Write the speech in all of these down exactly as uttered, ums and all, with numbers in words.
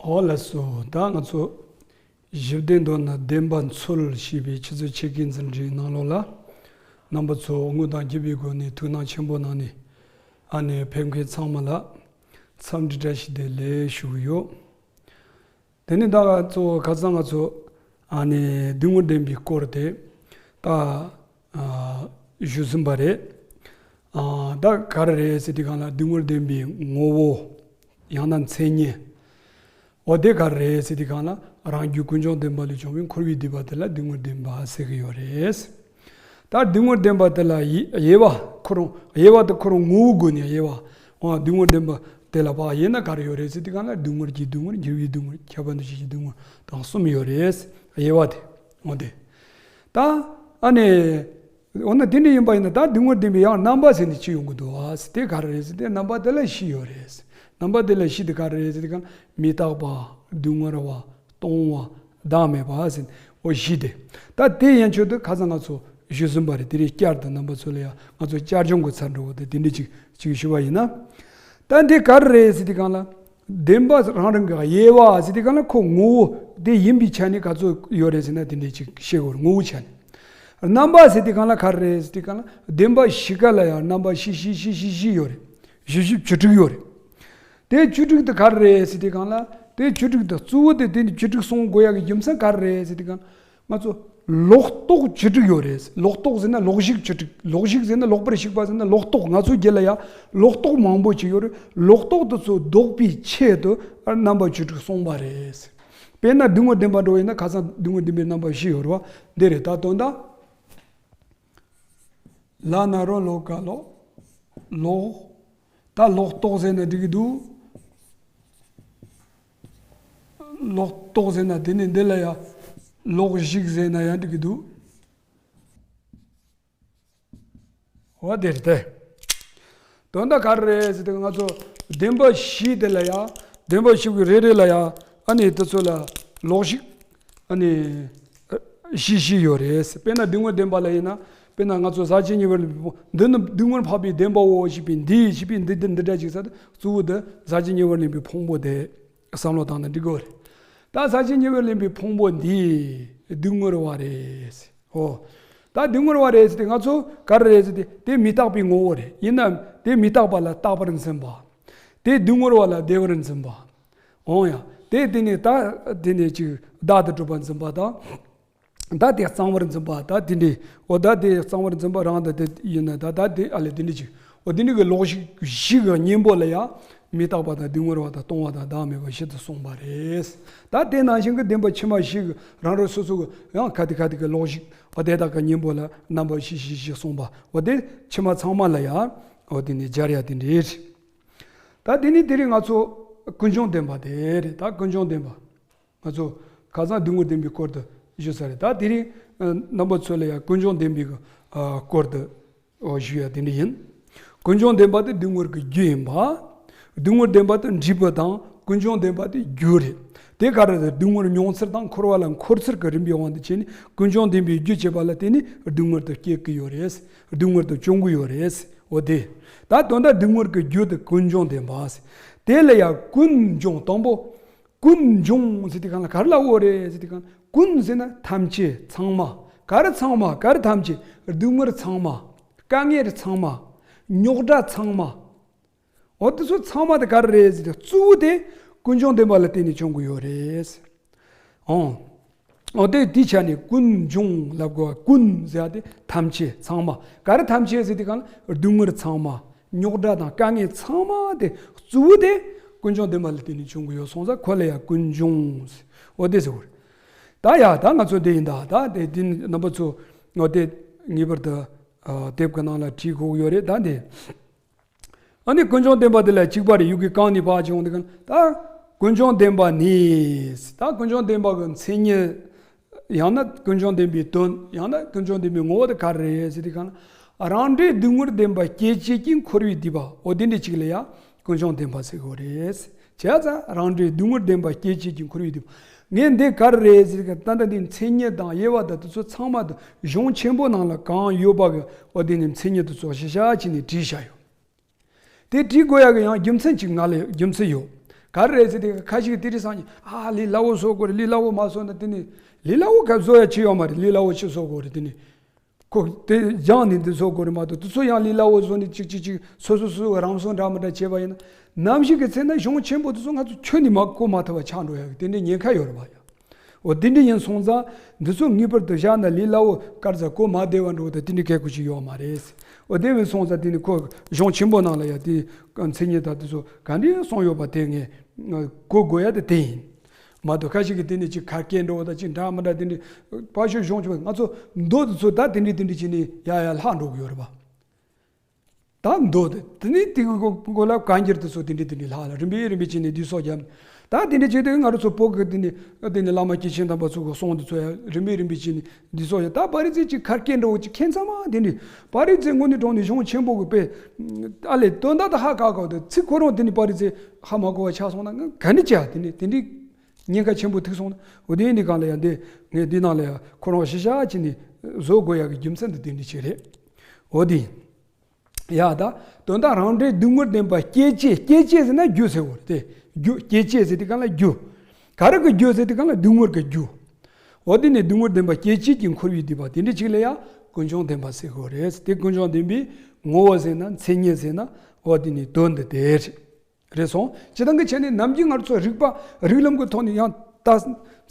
ཨོ་ལགས་སོ། ད་ང་ཚོ་གཞི་བདེ་མདོར་ན་བདེན་པ་འཚོལ་ཞེས་པའི་ཆུ་ཚོད་ཕྱེད་ཀའི་འཛིན་གྲྭའི་ནང་ལོགས་ལ། རྣམ་པ་ཚོ་དངོས་དང་བརྒྱུད་པའི་སྒོ་ནས་ཐུགས་སྣང་ཆེན་པོ་གནང་ནས། ཨ་ནེ་ཕེབས་མཁན་ཚང་མ་ལ་འཚམས་འདྲི་བཀྲ་ཤིས་བདེ་ལེགས་ཞུ་གི་ཡོད། དེ་ནས་ད་ག་ཚོ་ཁ་སང་ང་ཚོ་ཨ་ནེ་སྡུག་བསྔལ་བདེན་པའི་སྐོར་དེ་ད་ཨ་ཞུས་ཟིན་པ་རེད། ཨ་ད་ག་རེ་རེད་ཟེར་དུས་སྒང་ལ་སྡུག་བསྔལ་བདེན་པའི་ངོ་བོ། ཡང་ན་མཚན་ཉིད། འོ་དེ་ག་རེ་རེད་ཟེར་དུས་སྒང་ལ་རང་རྒྱུད་ཀུན་འབྱུང་བདེན་པ་ལས་བྱུང་བའི་འཁོར་བའི་སྡིག་པ་དེ་ལ་སྡུག་བསྔལ་བདེན་པ་ཟེར་གི་ཡོད་རེད། ད་སྡུག་བསྔལ་བདེན་པ་དེ་ལ་དབྱེ་དབྱེ་བ་ཁོ་རང་དབྱེ་བ་དེ་ཁོ་རང་ངོ་བོའི་སྒོ་ནས་དབྱེ་བ། འོ་སྡུག་བསྔལ་བདེན་པ་དེ་ལ་ཕར་དབྱེ་ན་ག་རེ་ཡོད་རེད་ཟེར་དུས་སྒང་ལ་སྡུག་བསྔལ་གྱི་སྡུག་བསྔལ། འགྱུར་བའི་སྡུག་བསྔལ། ཁྱབ་པ་འདུ་བྱེད་ཀྱི་སྡུག་བསྔལ་དང་གསུམ་ཡོད་རེད། དབྱེ་བ་དེ། འོ་དེ། ད་ཨ་ནེ། འོ་ན་དེ་འདྲ་ཡིན་པ་ཡིན་ན་ད་སྡུག་བསྔལ་བདེན་པའི་ཡང་རྣམ་པ་ཟེར་ནས་ཅི་ཡོང་གི་འདུག་ཨ་ཟེར་དེ་ག་རེ་རེད་ཟེར་དེ་རྣམ་པ་དེ་ལ་བཞི་ཡོད་རེད། རྣམ་པ་དེ་ལ་བཞི་དེ་ག་རེ་རེད་ཟེར་དེ་ག་མི་རྟག་པ། སྡུག་བསྔལ་བ། སྟོང་བ། བདག་མེད་པ་ཟེར། འོ་བཞི་དེ། ད་དེ་ཡན་ཆོད་དུ་ཁ་སང་ང་ཚོ་ཞུས་ཟིན་པ་རེད། དེ་རིང་བསྐྱར་དུ་རྣམ་པ་ཚོ་ལ་ཡང་ང་ཚོ་བསྐྱར་སྦྱོང་གི་ཚར་འགྲོ་བ་དེ་དེ་འདྲ་ཅིག་ཅིག་ཞུ་བ་ཡིན་ན། ད་འདི་ག་རེ་རེད་ཟེར་དེ་གང་ལ། བདེན་པ་རང་རང་གི་དབྱེ་བ་ཟེར་དེ་གང་ལ་ཁོ་ངོ་བོ་དེ་ཡིན་པའི་ཆ་ནས་ག་ཚོད་ཡོད་རེད་ཟེར་ན་དེ་འདྲའི་ཅིག་བཤད་དགོས་རེད། ངོ་བོའི་ཆ་ནས། རྣམ་པ་ཟེར་དེ་གང་ལ་ག་རེ་རེད་ཟེར་དེ་གང་ལ་བདེན་པ་བཞི་ཀ་ལ་ཡང་རྣམ་པ་བཞི་བཞི་བཞི་བཞི་བཞི་ཡོད་རེད། བཞི་བཞི་བཅུ་དྲུག་ཡོད་རེད། དེ་བཅུ་དྲུག་དེ་ག་རེ་རེད་ཟེར་དེ་གང་ལ་དེ་བཅུ་དྲུག་དེ་གཙོ་བོ་དེ་དེ་བཅུ་དྲུག་གསུང་དགོས་ཡག་གི་རྒྱུ་མཚན་ག་རེ་རེད་ཟེར་དེ་གང་ལ། ང་ཚོ་ལོག་རྟོག་བཅུ་དྲུག་ཡོད་རེད། ལོག་རྟོག་ཟེར་ན་ལོག་ཤེས་བཅུ་དྲུག་ལོག་ཤེས་ཟེར་ན་ལོག་པར་ཤེས་པ་ཟེར་ན་ལོག་རྟོག་ང་ཚོའི་རྒྱུད་ལ་ཡང་ལོག་རྟོག་མང་པོ་ཅིག་ཡོད་རེད། ལོག་རྟོག་དེ་ཚོ་ལྡོག་པའི་ཆེད་དུ་རྣམ་པ་བཅུ་དྲུག་གསུངས་པ་རེད། དཔེར་ན་སྡུག་བསྔལ་བདེན་པ་འགྲོ་ཡིན་ན་ཁ་སང་སྡུག་བསྔལ་བདེན་པའི་རྣམ་པ་བཞི་ཡོད་རེད་བ། འདི་རེད། ད་དོན་དག་ལ་ན་རོ་ལོ་ཀ་ལོ། ལོག་ད་ལོག་རྟོག་ཟེར་ན་འགྲིག་གི་འདུག་ལོག་རྟོག་ཟེར་ན་དེ་ནི་འདི་ལ་ཡ་ལོག་ཤེས་ཟེར་ན་ཡང་འགྲིག་གི་འདུག་འོ་དེ་རེད་དེ། དོན་དག་ག་རེ་རེད་ཟེར་དུས་ང་ཚོ་བདེན་པ་བཞི་དེ་ལ་ཡ། བདེན་པ་བཞི་གི་རེ་རེ་ལ་ཡ། ཨ་ནི་དེ་ཚོ་ལ་ལོག་ཤེས། ཨ་ནི། བཞི་བཞི་ཡོད་རེད། དཔེར་ན་སྡུག་བསྔལ་བདེན་པ་ལ་ཡིན་ན། དཔེར་ན་ང་ཚོ་ཟག་བཅས་ཉེ་བར་ལེན་པའི་ཕུང་། འདི་ནི་སྡུག་བསྔལ་འཕགས་པའི་བདེན་པའོ་ཞེས་པའི་འདི་ཞེས་པའི་འདི་འདི་འདི་འདྲ་ཅིག་ཟེར་ཏེ་གཙོ་བོ་འདི་ཟག་བཅས་ཉེ་བར་ལེན་པའི་ཕུང་པོ་དེ་བསམ་བློ་བཏང་ན་འགྲིག་གི་རེད། ད་ཟག་བཅས་ཉེ་བར་ལེན་པའི་ཕུང་པོ་འདི་སྡུག་བསྔལ་བ་རེད། ཧོ། ད་སྡུག་བསྔལ་བ་རེད་ཟེར་ཏེ་ང་ཚོ་ག་རེ་རེད་ཟེར་ཏེ་དེ་མི་རྟག་པའི་ངོ་བོ་རེད། ཡིན་ནའང་དེ་མི་རྟག་པ་ལ་རྟག་པར་འཛིན་པ། དེ་སྡུག་བསྔལ་བ་ལ་བདེ་བར་འཛིན་པ། འོང་ཡ། དེ་དེ་ནས་ད་དེ་ནས་ཅིག་བདག་ཏུ་གྲུབ་པར་འཛིན་པ་དང་། ད་དེ་གཙང་བར་འཛིན་པ་ད་དེ་འདྲའི། འོ་ད་དེ་གཙང་བར་འཛིན་པ་རང་དང་དེ་ཡིན་ན་ད་ད་དེ་ཨ་ལས་དེ་འདྲའི་ཅིག་འོ་དེ་འདྲའི་གི་ལོག་ཤེས་བཞི་གི་གཉེན་པོ་ལ་ཡང་མི་རྟག་པ་དང་སྡུག་བསྔལ་བ་དང་སྟོང་བ་དང་བདག་མེད་པ་བཞི་དུ་གསུངས་པ་རེད། ད་དེ་ནང་བཞིན་གྱི་བདེན་པ་ཕྱི་མ་བཞི་གི་རང་རང་སོ་སོ་གི་ཡང་ག་དེ་ག་དེ་གི་ལོག་ཤེས་འོ་དེ་དག་གི་གཉེན་པོ་ལ་རྣམ་པ་བཞི་བཞི་བཞི་གསུངས་པ་འོ་དེ་ཕྱི་མ་ཚང་མ་ལ་ཡང་འོ་དེ་ནས་སྦྱར་ཡ་དེ་འདྲ་རེད། ད་དེ་ནས་དེ་རིང་ང་ཚོ་ཀུན་འབྱུང་བདེན་པ་དེ་རེད། ད་ཀུན་འབྱུང་བདེན་པ། ང་ཚོ་ཁ་སང་སྡུག་བསྔལ་བདེན་པའི་སྐོར་དུ་ཞུས་ཚར་རེད། ད་དེ་རིང་རྣམ་པ་ཚོ་ལ་ཡང་ཀུན་འབྱུང་བདེན་པའི་སྐོར་དུ་ཞུ་ཡ་དེ་འདྲ་ཡིན། ཀུན་འབྱུང་བདེན་པ་དེ་སྡུག་བསྔལ་གྱི་རྒྱུ་ཡིན་པ། སྡུག་བསྔལ་བདེན་པ་དེ་འབྲས་བུ་དང་ཀུན་འབྱུང་བདེན་པ་དེ་རྒྱུ་རེད། དེ་ག་རེ་རེད། སྡུག་བསྔལ་མྱོང་ཚུལ་དང་འཁོར་བ་ལ་འཁོར་ཚུལ་གྱི་རིམ་པའི་དབང་དུ་བྱས་ནས་ཀུན་འབྱུང་བདེན་པའི་རྒྱུ་བྱེད་པ་ལ་བརྟེན་ནས་སྡུག་བསྔལ་དེ་སྐྱེ་གི་ཡོད་རེད། སྡུག་བསྔལ་དེ་བྱུང་གི་ཡོད་རེད། འོ་དེ། ད་དོན་དག་སྡུག་བསྔལ་གྱི་རྒྱུ་དེ་ཀུན་འབྱུང་བདེན་པ། དེ་ལ་ཡང་ཀུན་འབྱུང་དང་པོ། ཀུན་འབྱུང་ཟེར་དུས་སྒང་ལ་ག་རེ་ལ་འོ་རེད་ཟེར་དུས་སྒང་ལ་ཀུན་ཟེར་ན་ཐམས་ཅད་ཚང་མ། ག་རེ་ཚང་མ་ག་རེ་ཐམས་ཅད་སྡུག་བསྔལ་ཚང་མ། དཀའ་ངལ་ཚང་མ། རྙོག་དྲ་ཚང་མ། འོ་དེ་ཚོ་ཚང་མ་དེ་ག་རེ་རེད་ཟེར་དུས་གཙོ་བོ་དེ་ཀུན་འབྱུང་བདེན་པ་ལ་བརྟེན་ནས་བྱུང་གི་ཡོད་རེད། ཨོ། འོ་དེ་དེའི་ཆ་ནས་ཀུན་འབྱུང་ལབ་དགོས། ཀུན་ཟེར་ཡ་དེ་ཐམས་ཅད་ཚང་མ། ག་རེ་ཐམས་ཅད་ཟེར་དུས་སྒང་ལ་སྡུག་བསྔལ་ཚང་མ། རྙོག་དྲ་དང་དཀའ་ངལ་ཚང་མ་དེ་གཙོ་བོ་དེ་ཀུན་འབྱུང་བདེན་པ་ལ་བརྟེན་ནས་བྱུང་གི་ཡོད་སོང་ཙང་ཁོ་ལ་ཡང་ཀུན་འབྱུང་ཟེར། འོ་དེ་ཟེར་བ་རེད། ད་ཡ་ད་ང་ཚོ་འདི་ཡིན་ད། ད་དེ་དེ་རྣམ་པ་ཚོ་འོ་དེ་ངེས་པར་དུ་དེབ་ཀྱི་ནང་ལ་བྲིས་དགོས་ཀྱི་ཡོད་རེད། ད་འདི། ཨ་ནི་ཀུན་འབྱུང་བདེན་པ་དེ་ལ་གཅིག་པ་རེ་ཡུག་གི་གང་ནི་ཕར་བྱུང་དེ་གང་ད། ཀུན་འབྱུང་བདེན་པ་ནི། ད་ཀུན་འབྱུང་བདེན་པ་གི་མཚན་ཉིད། ཡང་ན་ཀུན་འབྱུང་བདེན་པའི་དོན། ཡང་ན་ཀུན་འབྱུང་བདེན་པའི་ངོ་བོ་དེ་ག་རེ་རེད་ཟེར་དུས་སྒང་ལ། རང་འབྲས་སྡུག་བསྔལ་བདེན་པ་སྐྱེད་བྱེད་ཀྱི་འཁོར་བའི་སྡིག་པ། འོ་དེ་འདྲ་གཅིག་ལ་ཡང་ཀུན་འབྱུང་བདེན་པ་ཟེར་གི་རེད། བྱས་ཙང་རང་འབྲས་སྡུག་བསྔལ་བདེན་པ་སྐྱེད་བྱེད་ཀྱི་འཁོར་བའི་སྡིག་པ། ངས་འདི་ག་རེ་རེད་ཟེར་དུས་སྒང་ད་ལྟ་འདི་མཚན་ཉིད་དང་དབྱེ་བ་དང་དེ་ཚོ་ཚང་མ་དང་གཞུང་ཆེན་པོ་ནང་ལ་གང་ཡོད་པ་གི་འོ་དེ་ནི་མཚན་ཉིད་དེ་ཚོ་ཤ་ཤ་བྱས་ནས་བྲིས་བཞག་ཡོད། དེ་བྲིས་དགོས་ཡག་གི་ཡང་རྒྱུ་མཚན་གཅིག་ང་ལ་རྒྱུ་མཚན་ཡོད། ག་རེ་རེད་ཟེར་དེ། ཁ་ཅིག་གིས་དེ་རིང་སང་ཉིན་ཨ་ལས་སླ་བོ་བཟོ་དགོས་རེད། ལས་སླ་བོ་མ་བཟོ་ན་དེ་ནི་ལས་སླ་བོ་ག་བཟོ་ཡ་ཅི་ཡོད་མ་རེད། ལས་སླ་བོ་ཅི་བཟོ་དགོས་རེད། དེ་ནི་ཁོ་དེ་སྦྱངས་ནས་འདི་བཟོ་དགོས་རེད་མ་གཏོགས། དེ་ཚོ་ཡང་ལས་སླ་བོ་བཟོ་ནས་ཅིག་ཅིག་ཅིག་སོ་སོ་སོ་རང་བཟོ་འདྲ་མི་འདྲ་བྱས་པ་ཡིན་ན། ནམ་ཞིག་གི་ཚེ་ན་གཞུང་ཆེན་པོ་དེ་ཚོ་ང་ཚོ་ཁྱོན་ནས་མ་གོ་མ་ཐུབ་པ་ཆགས་འགྲོ་ཡ་གི་དེ་འདྲའི་ཉེན་ཁ་ཡོད་རེད་པ་ཡ། འོ་དེ་འདྲ་ཡིན་སོང་ཙང་འདི་ཚོ་ངེས་པར་དུ་བཞག་ན་ལས་སླ་བོ་དཀར་ཟ་གོ་མ་བདེ་བ་འགྲོ་དང་དེ་འདྲའི་གལ་ཁུ་ཅིག་ཡོད་མ་རེད། འོ་དེ་བས་སོང་ཙང་དེ་ནི་ཁོ་གཞུང་ཆེན་པོ་ནང་ལ་ཡ་དེ་མཚན་ཉིད་དང་དེ་ཚོ་ག་འདྲའི་གསུངས་ཡོད་པ་དེ་ངས་གོ་དགོས་ཡ་དེ་དེ་ཡིན། མ་གཏོགས་ཁ་ཤས་ཀྱིས་དེ་ནི་ཅིག་ཁ་སྐད་འགྲོ་བ་དང་ཅིག་འདྲ་མི་འདྲ་དེ་འདྲའི་ཕར་ཞོག་གཞུང་ཆེན་པོ་ང་ཚོ་མདོ་དེ་ཚོ་ད་དེ་འདྲའི་དེ་འདྲའི་བྱས་ནས་ཡ་ཡ་ལྷག་འགྲོ་གི་ཡོད་རེད་པ། ད་མདོ་དེ་དེ་ནི་དེ་གི་གོ་ལ་གང་འགྱུར་དེ་ཚོ་དེ་འདྲའི་དེ་འདྲའི་ལྷག་ལ་རིམ་པས་རིམ་པས་བྱས་ནས་འདི་སོགས་བརྒྱབ་ནས། ད་དེ་འདྲའི་བྱས་དུས་ང་རང་ཚོ་བོད་ཀྱི་དེ་ནི་དེ་ནི་བླ་མ་སྐྱེས་ཆེན་དམ་པ་ཚོ་གི་གསུང་དེ་ཚོ་ཡང་རིམ་པས་རིམ་པས་བྱས་ནས་འདི་སོགས་ཡང་། ད་པ་རི་ཙེ་ཅིག་ཁ་སྐད་འདྲ་བོ་ཅིག་མཁྱེན་ཚང་མ་དེ་འདྲའི་པ་རི་ཙེ་དངོས་གནས་དྲང་གནས་གཞུང་ཆེན་པོ་གི་དཔེ་ཨ་ལས་དོན་དག་དེ་ཧ་གོ་གོ་དེ་ཚིག་ཁོ་རང་དེ་ནི་པ་རི་ཙེ་ཧ་མ་གོ་བ་ཆགས་སོང་ན་ང་ག་འདྲ་བྱས་དེ་ནི་དེ་འདྲའི་ཉེན་ཁ་ཆེན་པོ་ཐུག་སོང་ན། འོ་དེ་ཡིན་དུས་གང་ལ་ཡང་དེ་ངས་འདི་ནང་ལ་ཡང་ཁོ་རང་ཤི་ཤ་ཅིག་ནི་བཟོ་དགོས་ཡག་གི་རྒྱུ་མཚན་དེ་དེ་འདྲའི་ཅིག་རེད། འོ་དེ་ཡིན། ཡ་ད། དོན་དག་རང་འབྲས་སྡུག་བསྔལ་བདེན་པ་སྐྱེད་བྱེད། སྐྱེད་བྱེད་ཟེར་ན་རྒྱུ་ཟེར་བ་རེད་དེ། རྒྱུ་སྐྱེད་བྱེད་ཟེར་དུས་གང་ལ་རྒྱུ། ག་རེ་གི་རྒྱུ་ཟེར་དུས་གང་ལ་སྡུག་བསྔལ་གི་རྒྱུ། འོ་དེ་ནི་སྡུག་བསྔལ་བདེན་པ་སྐྱེད་བྱེད་ཀྱི་འཁོར་བའི་སྡིག་པ་དེ་འདྲ་ཅིག་ལ་ཡང་ཀུན་འབྱུང་བདེན་པ་ཟེར་དགོས་རེད། དེ་ཀུན་འབྱུང་བདེན་པའི་ངོ་བོ་ཟེར་ན་མཚན་ཉིད་ཟེར་ན་འོ་དེ་ནི་དོན་འདི་དེ་རེད། རེད་སོང་། སྤྱིར་བཏང་གི་ཆ་ནས་ནམ་རྒྱུན་ང་ཚོ་རིག་པ་རིགས་ལམ་གྱི་ཐོག་ནས་ཡང་ད་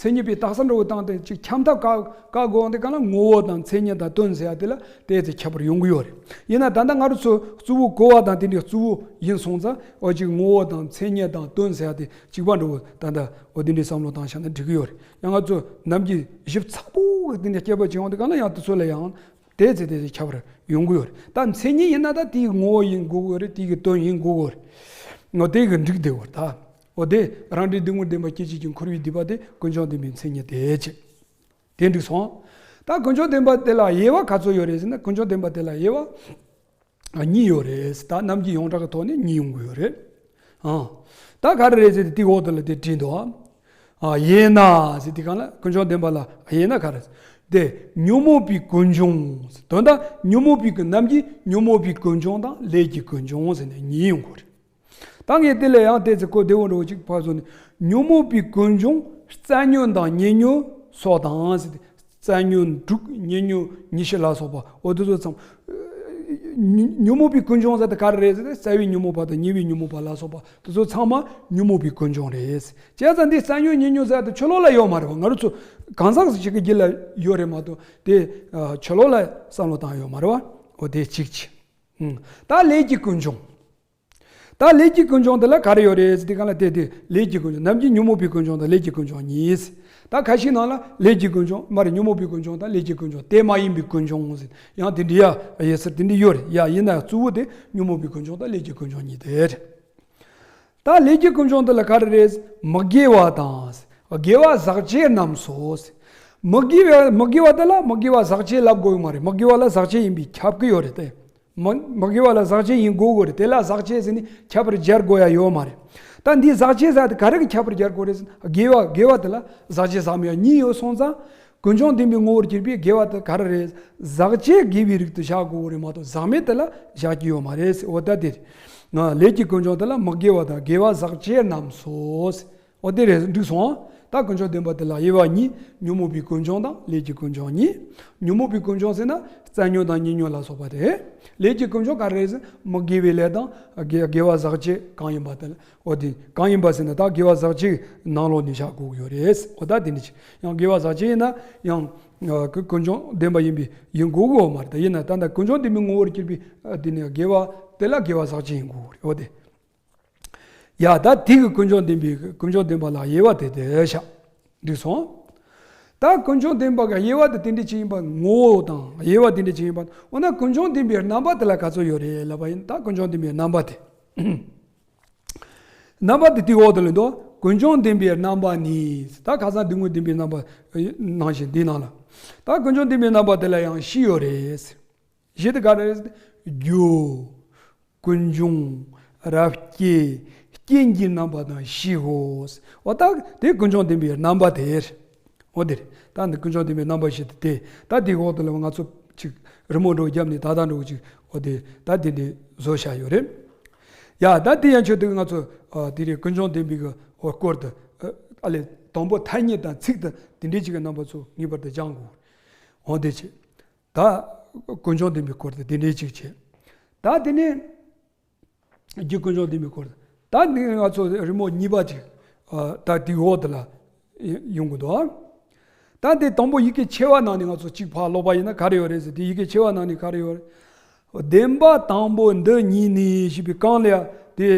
མཚན་ཉིད་པའི་རྟགས་གསལ་འདྲ་བོ་བཏང་སྟེ་ཅིག་འཁྱམ་ཐབས་བཀག་བཀག་དགོས་འོང་དེ་ག་ལ་ངོ་བོ་དང་མཚན་ཉིད་དང་དོན་ཟེར་ཡ་དེ་ལ་དེ་ཚེ་ཁྱད་པར་ཡོང་གི་ཡོད་རེད། ཡིན་ན་ད་ལྟ་ང་རང་ཚོ་གཙོ་བོ་གོ་བ་དང་དེ་འདྲའི་གཙོ་བོ་ཡིན་སོང་ཙང་འོ་ཅིག་ངོ་བོ་དང་མཚན་ཉིད་དང་དོན་ཟེར་ཡ་དེ་གཅིག་པ་འདྲ་བོ་ད་ལྟ་འོ་དེ་འདྲའི་བསམ་བློ་བཏང་བཞག་ན་འགྲིག་གི་ཡོད་རེད། ཡང་ང་ཚོ་ནམ་རྒྱུན་ཞིབ་ཚགས་པོ་གི་དེ་འདྲའི་སྐད་པ་བྱེད་འོང་དེ་ག་ལ་ཡང་དེ་ཚོ་ལ་ཡང་དེ་ཚེ་དེ་ཚེ་ཁྱད་པར་ཡོང་གི་ཡོད་རེད། ད་མཚན་ཉིད་ཡིན་ན་ད་དེའི་ངོ་བོ་ཡིན་དགོས་ཀྱི་ཡོད་རེད། དེའི་དོན་ཡིན་དགོས་ཀྱི་ཡོད་རེད། ངོ་དེ་གི་འགྲིག་བསྡད་ཡོད་རེད་ད། འོ་དེ་རང་འབྲས་སྡུག་བསྔལ་བདེན་པ་སྐྱེད་བྱེད་ཀྱི་འཁོར་བའི་སྡིག་པ་དེ་ཀུན་འབྱུང་བདེན་པའི་མཚན་ཉིད་དེ་བྱེད། དེ་འགྲིག་སོང་། ད་ཀུན་འབྱུང་བདེན་པ་དེ་ལ་དབྱེ་བ་ག་ཚོད་ཡོད་རེད་ཟེར་ན་ཀུན་འབྱུང་བདེན་པ་དེ་ལ་དབྱེ་བ་གཉིས་ཡོད་རེད། ད་རྣམ་འགྱུར་ཡོངས་གྲགས་ཀྱི་ཐོག་ནས་གཉིས་ཡོང་གི་ཡོད་རེད། ཨང་། ད་ག་རེ་རེད་ཟེར་ཏེ་དེའི་འོག་ཏུ་ལ་དེ་བྲིས་འདུག་ཨ། དབྱེ་ན་ཟེར་དེ་གང་ལ་ཀུན་འབྱུང་བདེན་པ་ལ་དབྱེ་ན་ག་རེ། དེ་ཉོན་མོངས་པའི་ཀུན་འབྱུང་ཟེར། དོན་དག་ཉོན་མོངས་པའི་ཀུན་ནམ་རྒྱུན་ཉོན་མོངས་པའི་ཀུན་འབྱུང་དང་ལས་ཀྱི་ཀུན་འབྱུང་ཟེར་ནས་གཉིས་ཡོང་གི་རེད། ད་ངས་དེ་ལ་ཡང་དེ་ཚེ་གོ་བདེ་བོ་འདྲ་བོ་ཅིག་ཕར་བཟོ་ནས་ཉོན་མོངས་པའི་ཀུན་འབྱུང་རྩ་ཉོན་དང་ཉེ་ཉོན་སོགས་དང་ཟེར་ཏེ། རྩ་ཉོན་དྲུག་ཉེ་ཉོན་ཉི་ཤུ་ལ་སོགས་པ་འོ་དེ་ཚོ་ཚང་། ཉོན་མོངས་པའི་ཀུན་འབྱུང་ཟེར་དེ་ག་རེ་རེད་ཟེར་ན་རྩ་བའི་ཉོན་མོངས་པ་དང་ཉེ་བའི་ཉོན་མོངས་པ་ལ་སོགས་པ་དེ་ཚོ་ཚང་མ་ཉོན་མོངས་པའི་ཀུན་འབྱུང་རེད། བྱས་ཙང་འདི་རྩ་ཉོན་ཉེ་ཉོན་ཟེར་དེ་ཆོས་ལུགས་ལ་ཡོད་མ་རེད་བ། ང་རང་ཚོ་གང་ཟག་ཞིག་གི་རྒྱུད་ལ་ཡོད་རེད་མ་གཏོགས་དེ་ཆོས་ལུགས་ལ་བསམ་བློ་བཏང་ཡོད་མ་རེད་བ། འོ་དེ་གཅིག་བྱས། ད་ལས་ཀྱི་ཀུན་འབྱུང་། ད་ལས་ཀྱི་ཀུན་འབྱུང་དེ་ལ་ག་རེ་ཡོད་རེད་ཟེར་དེ་ག་ལ་དེ་དེ་ལས་ཀྱི་ཀུན་འབྱུང་ནམ་རྒྱུན་ཉོན་མོངས་པའི་ཀུན་འབྱུང་དང་ལས་ཀྱི་ཀུན་འབྱུང་གཉིས། ད་ཁ་ཤས་ནང་ལ་ལས་ཀྱི་ཀུན་འབྱུང་མ་རེད། ཉོན་མོངས་པའི་ཀུན་འབྱུང་དང་ལས་ཀྱི་ཀུན་འབྱུང་དེ་མ་ཡིན་པའི་ཀུན་འབྱུང་ཟེར་ཡང་དེ་འདྲ་ཡ་ཡོད་ཟེར་དེ་འདྲ་ཡོད་རེད། ཡ་ཡིན་ན་ཡང་གཙོ་བོ་དེ་ཉོན་མོངས་པའི་ཀུན་འབྱུང་དང་ལས་ཀྱི་ཀུན་འབྱུང་གཉིས་དེ་རེད། ད་ལས་ཀྱི་ཀུན་འབྱུང་དེ་ལ་ག་རེ་རེད། མི་དགེ་བ་དང་། དགེ་བ་ཟག་བཅས་རྣམས་སོ། མི་དགེ་བ་མི་དགེ་བ་དེ་ལ་མི་དགེ་བ་ཟག་བཅས་ལབ་དགོས་ཡོད་མ་རེད། མི་དགེ་བ་ལ་ཟག་བཅས་ཡིན་པས་ཁྱབ་ཀྱི་ཡོད་རེད་དེ། མི་མི་དགེ་བ་ལ་ཟག་བཅས་ཡིན་དགོས་དགོས་རེད། དེ་ལ་ཟག་བཅས་ཟེར་ནས་ཁྱད་པར་སྦྱར་དགོས་ཡ་ཡོད་མ་རེད། ད་འདི་ཟག་བཅས་ཟེར་དེ་ག་རེ་གི་ཁྱད་པར་སྦྱར་དགོས་རེད་ཟེར་ན་དགེ་བ་དགེ་བ་དེ་ལ་ཟག་བཅས་ཟག་མེད་གཉིས་ཡོད་སོང་ཙང་། ཀུན་འབྱུང་བདེན་པའི་ངོ་བོར་གྱུར་པའི་དགེ་བ་དེ་ག་རེ་རེད། ཟག་བཅས་དགེ་བའི་རིགས་དུ་བཞག་དགོས་རེད་མ་གཏོགས་ཟག་མེད་དེ་ལ་བཞག་རྒྱུ་ཡོད་མ་རེད་ཟེར། འོ་ད་དེ་རེད། ལས་ཀྱི་ཀུན་འབྱུང་དེ་ལ་མི་དགེ་བ་དང་དགེ་བ་ཟག་བཅས་རྣམས་སོ། འོ་དེ་རེད་འགྲིག་སོང་ཨ། ད་ཀུན་འབྱུང་བདེན་པ་དེ་ལ་དབྱེ་བ་གཉིས། ཉོན་མོངས་པའི་ཀུན་འབྱུང་དང་ལས་ཀྱི་ཀུན་འབྱུང་གཉིས། ཉོན་མོངས་པའི་ཀུན་འབྱུང་ཟེར་ན་རྩ་ཉོན་དང་ཉེ་ཉོན་ལ་སོགས་པ་རེད། ལས་ཀྱི་ཀུན་འབྱུང་ག་རེ་རེད་ཟེར་ན་མི་དགེ་བའི་ལས་དང་དགེ་དགེ་བ་ཟག་བཅས་གང་ཡིན་པ་དེ་ལ། འོ་དེ་གང་ཡིན་པ་ཟེར་ན་ད་དགེ་བ་ཟག་བཅས་ནང་ལོགས་ནས་བཞག་དགོས་ཀྱི་ཡོད་རེད། འོ་ད་དེ་འདྲ་ཅིག་ཡང་དགེ་བ་ཟག་བཅས་ཡིན་ན་ཡང་ཀུན་འབྱུང་བདེན་པ་ཡིན་པའི་ཡིན་དགོས་ཀྱི་ཡོད་མ་རེད། ད་ཡིན་ན་ད་ལྟ་ཀུན་འབྱུང་བདེན་པའི་ངོ་བོར་གྱུར་པའི་དེ་ནས་དགེ་བ་དེ་ལ་དགེ་བ་ཟག་བཅས་ཡིན་དགོས་ཀྱི་རེད། འོ་དེ། ཡ་ད་དེ་གི་ཀུན་འབྱུང་བདེན་པའི་ཀུན་འབྱུང་བདེན་པ་ལ་དབྱེ་བ་དེ་དེ་བཞག་འགྲིག་སོང་། ད་ཀུན་འབྱུང་བདེན་པ་གི་དབྱེ་བ་དེ་དེ་འདྲ་ཅིག་ཡིན་པ་ངོ་བོ་དང་དབྱེ་བ་དེ་འདྲ་ཅིག་ཡིན་པ། འོ་ན་ཀུན་འབྱུང་བདེན་པའི་རྣམ་པ་དེ་ལ་ག་ཚོད་ཡོད་རེད་ལབ་པ་ཡིན། ད་ཀུན་འབྱུང་བདེན་པའི་རྣམ་པ་དེ། རྣམ་པ་དེ་དེའི་འོག་ཏུ་ལ་འདུག་ཀུན་འབྱུང་བདེན་པའི་རྣམ་པ་ནི། ད་ཁ་སང་སྡུག་བསྔལ་བདེན་པའི་རྣམ་པ་ནང་བཞིན་འདིའི་ནང་ལ། ད་ཀུན་འབྱུང་བདེན་པའི་རྣམ་པ་དེ་ལ་ཡང་བཞི་ཡོད་རེད། བཞི་དེ་ག་རེ་རེད། རྒྱུ། ཀུན་འབྱུང་། རབ་སྐྱེ། རྐྱེན་གྱི་རྣམ་པ་དང་བཞིའོ། འོ་ད་དེ་ཀུན་འབྱུང་བདེན་པའི་རྣམ་པ་དེ་རེད། འོ་དེ་རེད། ད་འདི་ཀུན་འབྱུང་བདེན་པའི་རྣམ་པ་བཞི་དེ་དེ་ད་དེའི་འོག་ཏུ་ལ་ང་ཚོ་ཅིག་རི་མོ་འདྲ་བརྒྱབ་ནས་ད་ལྟ་འདྲ་ཅིག་འོ་དེ་ད་དེ་འདི་བཟོ་བྱ་ཡོད་རེད། ཡ་ད་དེ་ཡང་ཆོས་དེ་ང་ཚོ་ཨ་དེ་རེད། ཀུན་འབྱུང་བདེན་པའི་གི་སྐོར་དུ་ཨ་ཨ་ལས་དང་པོ་ཐ་སྙད་དང་ཚིག་དང་དེ་འདྲའི་ཅིག་གི་རྣམ་པ་ཚོ་ངེས་པར་དུ་སྦྱང་དགོས། འོ་དེ་བྱས། ད་ཀུན་འབྱུང་བདེན་པའི་སྐོར་དུ་དེ་འདྲའི་ཅིག་བྱས། ད་དེ་ནས་རྒྱུ་ཀུན་འབྱུང་བདེན་པའི་སྐོར་དུ། ད་འདི་ང་ཚོ་རི་མོ་གཉིས་པ་ཅིག་ཨ་ད་དེའི་འོག་དེ་ལ་ཡོང་གི་འདུག་ད་དེ་དང་པོ་ཡི་གེ་ཆེ་བ་ནང་ནས་ང་ཚོ་གཅིག་ཕར་ཀློག་པ་ཡིན་ན་ག་རེ་ཡོད་རེད་ཟེར། དེ་ཡི་གེ་ཆེ་བ་ནང་ནས་ག་རེ་ཡོད་རེད། བདེན་པ་དང་པོ་འདི་ཉིད་ནི་ཞེས་པའི་གང་ལ་ཡ་དེ་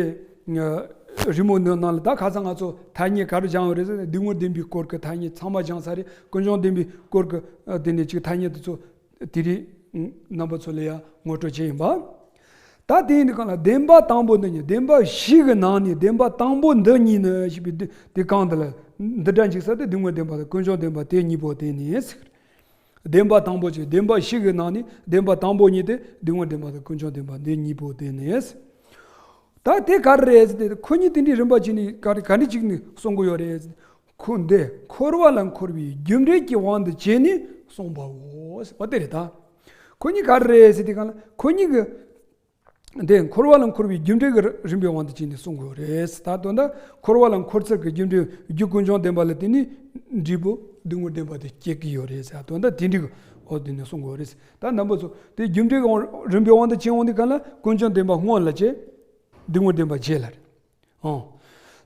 རི་མོ་འདི་ནང་ལ་ད་ཁ་སང་ང་ཚོ་ཐ་སྙད་ག་རེ་སྦྱངས་ཡོད་རེད་ཟེར་ན། སྡུག་བསྔལ་བདེན་པའི་སྐོར་གྱི་ཐ་སྙད་ཚང་མ་སྦྱངས་ཚར་རེད། ཀུན་འབྱུང་བདེན་པའི་སྐོར་གྱི་ཨ་དེ་ནས་ཅིག་ཐ་སྙད་དེ་ཚོ་དེ་རིང་རྣམ་པ་ཚོ་ལ་ཡང་ངོ་སྤྲོད་བྱས་ཡིན་པ། ད་དེ་ཡིན་དུས་གང་ལ་བདེན་པ་དང་པོ་འདི་ཉིད། བདེན་པ་བཞི་གི་ནང་ནས་བདེན་པ་དང་པོ་འདི་ཉིད་ནི་ཞེས་པའི་འདི་དེ་གང་དེ་ལ་འདི་འདྲ་འཇིག་ས་དེ་སྡུག་བསྔལ་བདེན་པ་དང་ཀུན་འབྱུང་བདེན་པ་དེ་གཉིས་པོ་དེ་ནི་ཟེར། བདེན་པ་དང་པོ་ཅིག་བདེན་པ་བཞི་གི་ནང་ནས་བདེན་པ་དང་པོ་ཉིད་དེ་སྡུག་བསྔལ་བདེན་པ་དང་ཀུན་འབྱུང་བདེན་པ་འདི་གཉིས་པོ་དེ་ནི་ཟེར། ད་དེ་ག་རེ་རེད་ཟེར་ཏེ། ཁོ་གཉིས་དེ་འདྲའི་རིམ་པ་བྱས་ནས་ག་རེ་ག་འདྲ་ཅིག་ནས་གསུང་གི་ཡོད་རེད་ཟེར་ཏེ། ཁོ་འདི་འཁོར་བ་ལ་འཁོར་བའི་རྒྱུ་འབྲས་ཀྱི་དབང་དུ་བྱས་ནས་གསུངས་པའོ། འོ་དེ་རེད་ད། ཁོ་གཉིས་ག་རེ་རེད་ཟེར་ཏེ་གང་ལ་ཁོ་གཉིས་ཀྱི་འདི་འཁོར་བ་ལ་འཁོར་བའི་རྒྱུ་འབྲས་ཀྱི་རིམ་པའི་དབང་དུ་བྱས་ནས་གསུང་གི་ཡོད་རེད། ད་དོན་དག་འཁོར་བ་ལ་འཁོར་ཚུལ་གྱི་རྒྱུ་འབྲས་རྒྱུ་ཀུན་འབྱུང་བདེན་པ་ལ་བརྟེན་ནས་འབྲས་བུ་སྡུག་བསྔལ་བདེན་པ་དེ་སྐྱེ་གི་ཡོད་རེད་ཟེར། དོན་དག་དེ་འདྲའི་འོ་དེ་ནས་གསུང་གི་ཡོད་རེད། ད་རྣམ་པ་ཚོ་དེ་རྒྱུ་འབྲས་ཀྱི་རིམ་པའི་དབང་དུ་བྱས་འོང་དུས་གང་ལ་ཀུན་འབྱུང་བདེན་པ་སྔོན་ལ་བྱས། སྡུག་བསྔལ་བདེན་པ་རྗེས་ལ་རེད། ཨང་།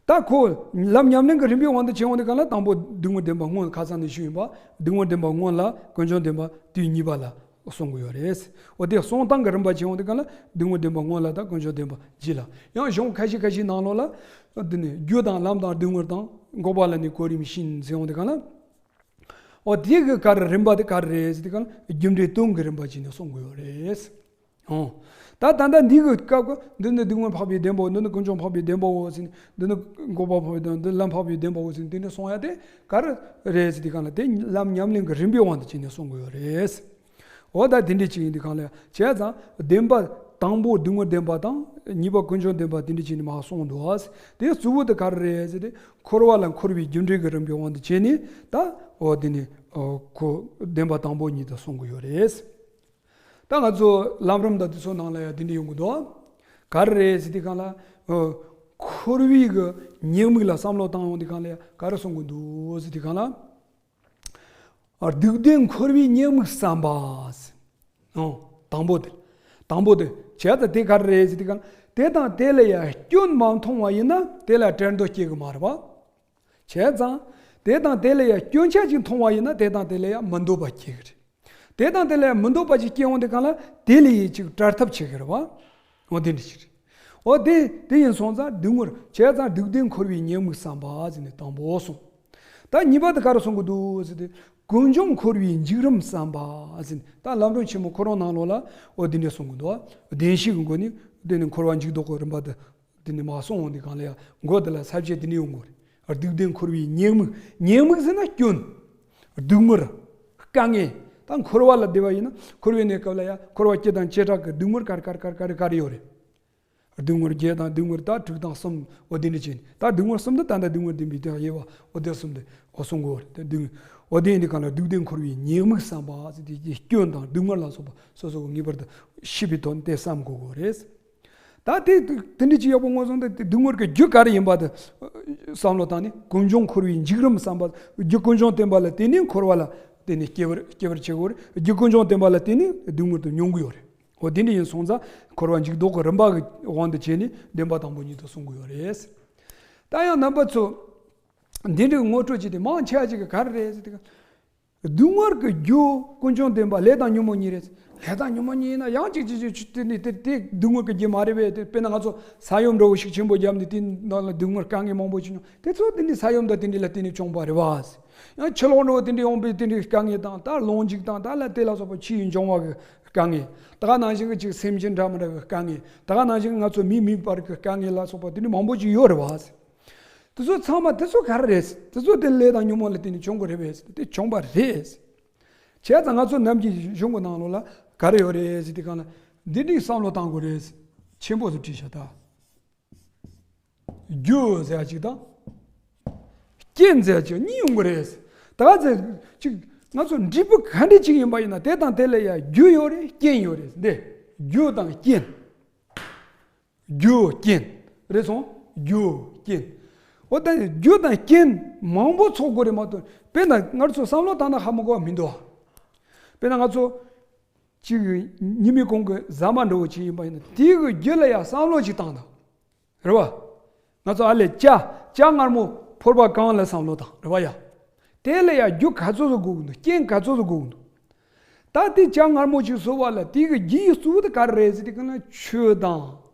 ད་ཁོ་ལམ་ཉམས་ལེན་གྱི་རིམ་པའི་དབང་དུ་བྱས་འོང་དུས་གང་ལ་དང་པོ་སྡུག་བསྔལ་བདེན་པ་སྔོན། ཁ་སང་ནས་ཞུས་ཡིན་པ། སྡུག་བསྔལ་བདེན་པ་སྔོན་ལ་ཀུན་འབྱུང་བདེན་པ་དུས་གཉིས་པ་ལ་གསུང་གི་ཡོད་རེད། འོ་དེ་གསུང་སྟངས་ཀྱི་རིམ་པ་བྱས་འོང་དུས་གང་ལ་སྡུག་བསྔལ་བདེན་པ་སྔོན་ལ་དང་ཀུན་འབྱུང་བདེན་པ་རྗེས་ལ། ཡང་གཞུང་ཁ་ཤས་ཁ་ཤས་ནང་ལོགས་ལ་འདི་ནི་རྒྱུ་དང་ལམ་དང་སྡུག་བསྔལ་དང་། འགོག་པ་ལ་ནི་གོ་རིམ་བཞིན་ཟེར་འོང་དུས་གང་ལ། འོ་དེ་གི་ག་རེ་རིམ་པ་དེ་ག་རེ་རེད་ཟེར་དུས་གང་ལ་རྒྱུ་འབྲས་དོན་གྱི་རིམ་པ་བྱས་ནས་གསུང་གི་ཡོད་རེད། ཨོ། ད་ད་ལྟ་འདི་གི་སྐབས་ཀྱི་འདི་ནི་སྡུག་བསྔལ་འཕགས་པའི་བདེན་པའོ། འདི་ནི་ཀུན་འབྱུང་འཕགས་པའི་བདེན་པའོ་ཟེར་ནས། འདི་ནི་འགོག་པ་འཕགས་པའི་བདེན། འདི་ལམ་འཕགས་པའི་བདེན་པའོ་ཟེར་ནས། དེ་འདྲ་གསུང་ཡ་དེ་ག་རེ་རེད་ཟེར་དུས་གང་ལ་དེ་ལམ་ཉམས་ལེན་གྱི་རིམ་པའི་དབང་དུ་བྱས་ནས་གསུང་གི་ཡོད་རེད། འོ་ད་དེ་འདྲ་ཅིག་ཡིན་དུས་གང་ལ་བྱས་ཙང་བདེན་པ་དང་པོ་སྡུག་བསྔལ་བདེན་པ་དང་གཉིས་པ་ཀུན་འབྱུང་བདེན་པ་དེ་འདྲ་བྱས་ནས་མར་གསུངས་འདུག་ཨ། དེ་གཙོ་བོ་དེ་ག་རེ་རེད་ཟེར་ཏེ། འཁོར་བ་ལ་འཁོར་བའི་རྒྱུ་འབྲས་ཀྱི་རིམ་པའི་དབང་དུ་བྱས་ནས་ད་འོ་དེ་ནི་འོ་ཁོ་བདེན་པ་དང་པོ་ཉིད་དུ་གསུང་གི་ཡོད་རེད། ད་ང་ཚོ་ལམ་རིམ་དང་དེ་ཚོ་ནང་ལ་ཡང་དེ་འདྲ་ཡོང་གི་འདུག་ག་རེ་རེད་ཟེར་དུས་གང་ལ། འཁོར་བའི་གི་ཉེས་དམིགས་ལ་བསམ་བློ་བཏང་ཡོང་དུས་གང་ལ་ཡང་ག་རེ་གསུང་གི་འདུག་ཟེར་དུས་གང་ལ། སྡིག་ལྡན་འཁོར་བའི་ཉེས་དམིགས་བསམ་པ། ཨོ། དང་པོ་དེ། དང་པོ་དེ། བྱས་ཙང་དེ་ག་རེ་རེད་ཟེར་དུས་གང་ལ། དེ་དང་དེ་ལ་ཡང་སྐྱོན་མ་མཐོང་བ་ཡིན་ན་དེ་ལ་བྲལ་འདོད་སྐྱེ་གི་མ་རེད་པ། བྱས་ཙང་། དེ་དང་དེ་ལ་ཡང་སྐྱོན་ཆ་ཅིག་མཐོང་བ་ཡིན་ན་དེ་དང་དེ་ལ་ཡང་མི་འདོད་པ་སྐྱེ་གི་རེད། དེ་དང་དེ་ལ་ཡང་མི་འདོད་པ་ཅིག་སྐྱེ་འོང་དུས་གང་ལ་དེ་ལ་ཡང་ཅིག་བྲལ་ཐབས་བྱེད་གི་རེད་པ། འོ་དེ་འདྲ་ཅིག་རེད། འོ་དེ་དེ་ཡིན་སོང་ཙང་སྡུག་བསྔལ་བྱས་ཙང་སྡིག་ལྡན་འཁོར་བའི་ཉེས་དམིགས་བསམ་པ་ཟེར་ནས་དང་པོ་གསུངས། ད་གཉིས་པ་དེ་ག་རེ་གསུང་གི་འདུག་ཟེར་ཏེ། ཀུན་འབྱུང་འཁོར་བའི་འཇིགས་རིམ་བསམ་པ་ཟེར་ནས། ད་ལམ་རིམ་ཆེན་མོ་ཁོ་རང་ནང་ལོགས་ལ་འོ་དེ་འདྲ་གསུང་གི་འདུག་བདེན་བཞི་གི་སྒོ་ནས་དེ་ནི་འཁོར་བ་འཇིགས་ལྡོག་གི་རིམ་པ་དེ། དེ་ནས་མར་གསུངས་འོང་དུས་གང་ལ་ཡང་མགོ་དེ་ལ་ས་བཅད་དེ་འདྲ་ཡོང་གི་རེད། སྡིག་ལྡན་འཁོར་བའི་ཉེས་དམིགས། ཉེས་དམིགས་ཟེར་ན་སྐྱོན། སྡུག་བསྔལ། དཀའ་ངལ། ད་འཁོར་བ་ལ་བསྡད་པ་ཡིན་ན་འཁོར་བའི་གནས་སྐབས་ལ་ཡང་འཁོར་བ་སྐྱེ་དང་བྱེ་བྲག་གི་སྡུག་བསྔལ་ག་རེ་ག་རེ་ག་རེ་ག་རེ་ཡོད་རེད། སྡུག་བསྔལ་བརྒྱད་དང་སྡུག་བསྔལ་ད་དྲུག་དང་གསུམ། འོ་དེ་འདྲ་བྱས་ནས་ད་སྡུག་བསྔལ་གསུམ་དེ་ད་ལྟ་སྡུག་བསྔལ་བདེན་པའི་དེ་དབྱེ་བ་འོ་དེ་གསུམ་དེ་འོ་གསུང་གི་ཡོད་རེད། དེ་སྡུག་འོ་དེ་ཡིན་དུས་གང་ལ་སྡིག་ལྡན་འཁོར་བའི་ཉེས་དམིགས་བསམ་པ་ཟེར་དེ་སྐྱོན་དང་སྡུག་བསྔལ་ལ་སོགས་པ་སོ་སོ་གི་ངེས་པར་དུ་ཤེས་པའི་དོན་དེ་བསམ་དགོས་ཀྱི་རེད། ད་དེ་དེ་འདྲ་ཅིག་ཡག་པོ་མངོན་སོང་སྟེ་དེ་སྡུག་བསྔལ་གྱི་རྒྱུ་ག་རེ་ཡིན་པ་དེ་བསམ་བློ་བཏང་ནས་ཀུན་འབྱུང་འཁོར་བའི་འཇིགས་རིམ་བསམ་པ། རྒྱུ་ཀུན་འབྱུང་བདེན་པ་ལ་བརྟེན་ནས་འཁོར་བ་ལ་བརྟེན་ནས་སྐྱེ་བར་སྐྱེ་བར་བྱེད་དགོས་རེད། རྒྱུ་ཀུན་འབྱུང་བདེན་པ་ལ་བརྟེན་ནས་སྡུག་བསྔལ་དེ་མྱོང་གི་ཡོད་རེད། འོ་དེ་འདྲ་ཡིན་སོང་ཙང་འཁོར་བ་འཇིགས་ལྡོག་གི་རིམ་པ་གི་དབང་དུ་བྱས་ནས་བདེན་པ་དང་པོ་ཉིད་དུ་གསུང་གི་ཡོད་རེད། ད་ཡང་རྣམ་པ་ཚོ་འདི་འདྲའི་ངོ་སྤྲོད་བྱས་ཏེ་མང་ཆེ་བ་ཅིག་གིས་ག་རེ་རེད་ཟེར་དུས། སྡུག་བསྔལ་གྱི་རྒྱུ་ཀུན་འབྱུང་བདེན་པ་ལས་དང་ཉོན་མོངས་གཉིས་རེད། ལས་དང་ཉོན་མོངས་གཉིས་ཡིན་ན་ཡང་ཅིག་ཅིག་ཅིག་དེ་ནི་དེ་དེ་སྡུག་བསྔལ་གྱི་རྒྱུ་མ་རེད་པས། དེ་དཔེར་ན་ང་ཚོ་ས་ཡོམ་འདྲ་བོ་ཞིག་ཆེན་པོ་བརྒྱབ་ནས་དེ་ནང་ལ་སྡུག་བསྔལ་དཀའ་ངལ་མང་པོ་ཞིག་མྱོང་། དེ་ཚོ་དེ་ནི་ས་ཡོམ་དང་དེ་འདྲ་ལ་བརྟེན་ནས་བྱུང་བ་རེད་བ། ཡང་ཕྱི་ལོགས་འགྲོ་བ་དེ་འདྲ་ཡོང་པའི་དེ་འདྲའི་དཀའ་ངལ་དང་། ད་རླུང་འཇིག་དང་། ད་ལ་དེ་ལ་སོགས་པ་ཕྱིའི་འབྱུང་བ་གི་དཀའ་ངལ། ད་ག་ནང་བཞིན་གྱི་ཅིག་སེམས་ཅན་འདྲ་མི་འདྲ་གི་དཀའ་ངལ། ད་ག་ནང་བཞིན་ང་ཚོ་མི་མིན་པར་གྱི་དཀའ་ངལ་ལ་སོགས་པ་དེ་འདྲ་མང་པོ་ཅིག་ཡོད་རེད་བ། དེ་ཚོ་ཚང་མ་དེ་ཚོ་ག་རེ་རེད། དེ་ཚོ་དེ་ལས་དང་ཉོན་མོངས་ལ་བརྟེན་ནས་བྱུང་གི་རེད་པས། དེ་བྱུང་བ་རེད། བྱས་ཙང་ང་ཚོ་ནམ་རྒྱུན་གཞུང་གི་ནང་ལོགས་ལ་ག་རེ་ཡོད་རེད་ཟེར་དུས་གང་ལ་འདི་འདྲའི་བསམ་བློ་བཏང་དགོས་རེད། ཆེན་པོ་ཚོ་བྲིས་ཤག་ད། རྒྱུ་ཟེར་ཡ་གཅིག་དང་། རྐྱེན་ཟེར་ཡ་གཅིག་གཉིས་ཡོང་གི་རེད། ད་ག་ཚོད་ཅིག་ང་ཚོ་འབྲས་བུ་ག་འདྲ་ཅིག་ཡིན་པ་ཡིན་ན་དེ་དང་དེ་ལ་ཡ་རྒྱུ་ཡོད་རེད། རྐྱེན་ཡོད་རེད། འདི་རྒྱུ་དང་རྐྱེན། རྒྱུ་རྐྱེན། རེད་སོང་། རྒྱུ་རྐྱེན། འོ་ད་རྒྱུ་དང་རྐྱེན་མང་པོ་ཚོགས་དགོས་རེད་མ་གཏོགས། དཔེར་ན་ང་ཚོ་བསམ་བློ་བཏང་ན་ཧ་མ་གོ་བ་མི་འདུག་ཨ། དཔེར་ན་ང་ཚོ་གཅིག་ཉི་མའི་གུང་གི་ཟ་མ་འདྲ་བོ་ཅིག་ཡིན་པ་ཡིན་ན། དེའི་གི་རྒྱུ་ལ་ཡང་བསམ་བློ་ཅིག་བཏང་དང་། རེད་བ། ང་ཚོ་ཨ་ལས་ཇ། ཇ་མངར་མོ་ཕོར་པ་གང་ལ་བསམ་བློ་བཏང་། རེད་བ་ཡ། དེ་ལ་ཡང་རྒྱུ་ག་ཚོད་ཚོད་དགོས་ཀྱི་འདུག་རྐྱེན་ག་ཚོད་ཚོད་དགོས་ཀྱི་འདུག་ད་དེ་ཇ་མངར་མོ་ཅིག་བཟོ་བ་ལ་དེ་གི་རྒྱུ་ཡི་གཙོ་བོ་དེ་ག་རེ་རེད་ཟེར་དུས་ག་ན་ཆུ་དང་།